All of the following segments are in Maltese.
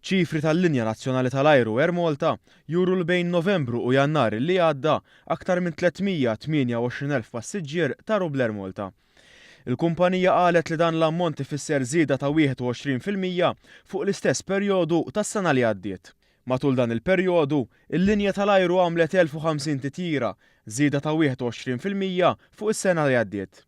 Ċifri tal-linja nazzjonali tal-ajru Air Malta juru li bejn Novembru u Jannar li għadda aktar minn 328,000 passiġġier taru bl-Air Malta. Il-kumpanija qalet li dan l-ammont ifisser żieda ta' 21% fuq l-istess perjodu tas-sena li għaddiet. Matul dan il-perjodu, il-linja tal-ajru għamlet 1050 titjira, żieda ta' 21% fuq is-sena li għaddiet.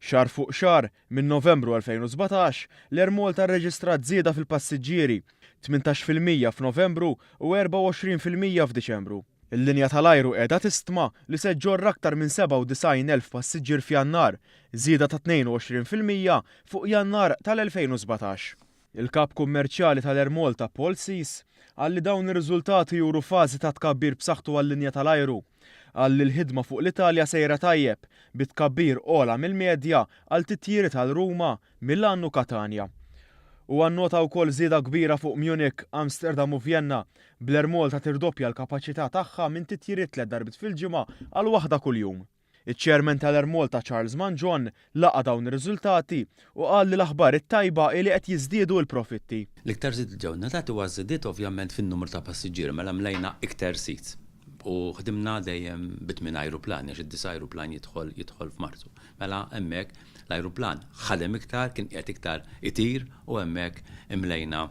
Xahar fuq xahar, minn Novembru 2017, l-Air Malta rreġistrat żieda fil-passiġġieri, 18% f'Novembru u 24% f'Diċembru. Il-linja tal-ajru qiegħda tistma li se ġġorr aktar minn 97,000 passiġġier f'Jannar, żieda ta' 22% fuq Jannar tal-2017. Il-kap kummerċjali tal-Air Malta, Paul Sis, qal li dawn ir-riżultati juru fażi ta' tkabbir b'saħħtu għal-linja tal-ajru. Qal li l-ħidma fuq l-Italja sejra tajjeb, bi tkabbir ogħla mill-medja għal titjiriet għal Ruma, Milan u Katanja. Huwa nnota wkoll żieda kbira fuq Munich, Amsterdam u Vienna, bl-Air Malta tirdoppja l-kapaċità tagħha minn titjiriet tliet darbiet fil-ġimgħa għal waħda kuljum. Iċ-Chairman tal-Air Malta, Charles Mangion, laqa' dawn ir-riżultati u qal li l-aħbar it-tajba hi li qed jiżdiedu l-profitti. L-iktar żidiet li ġew innotati huwa żidiet ovvjament fin-numru ta' passiġġieri, mela mlejna iktar seats u ħdimna dejjem bi tmien ajruplani għax id-disa' ajruplan jidħol jidħol f'Marzu. Mela hemmhekk l-ajruplan ħadem iktar, kien qiegħed iktar itir u hemmhekk imlejna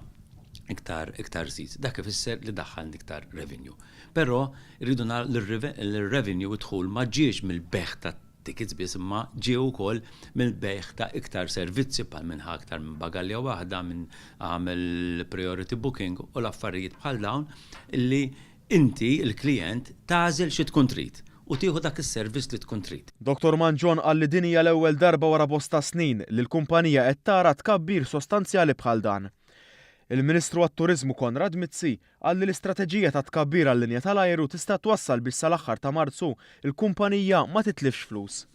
iktar iktar seats. Dak ifisser li daħħalna iktar revenue. Però rridu naraw li r-revenue, id-dħul, ma ġiex mill-bejgħ ta' tickets biss, imma ġie wkoll mill-bejgħ ta' iktar servizzi bħal min ħa aktar minn bagalja waħda, min għamel priority booking u l-affarijiet bħal dawn illi inti il-klijent tagħżel xi tkun trid u tieħu dak is-servizz li tkun trid. Dr Mangion qal li din hija l-ewwel darba wara bosta snin li l-kumpanija qed tara tkabbir sostanzjali bħal dan. Il-Ministru għat-Turiżmu Konrad Mizzi qal li l-istrateġija ta' tkabbir għal-linja tal-ajru tista' twassal biex sal-aħħar ta' Marzu l-kumpanija ma titlifx flus.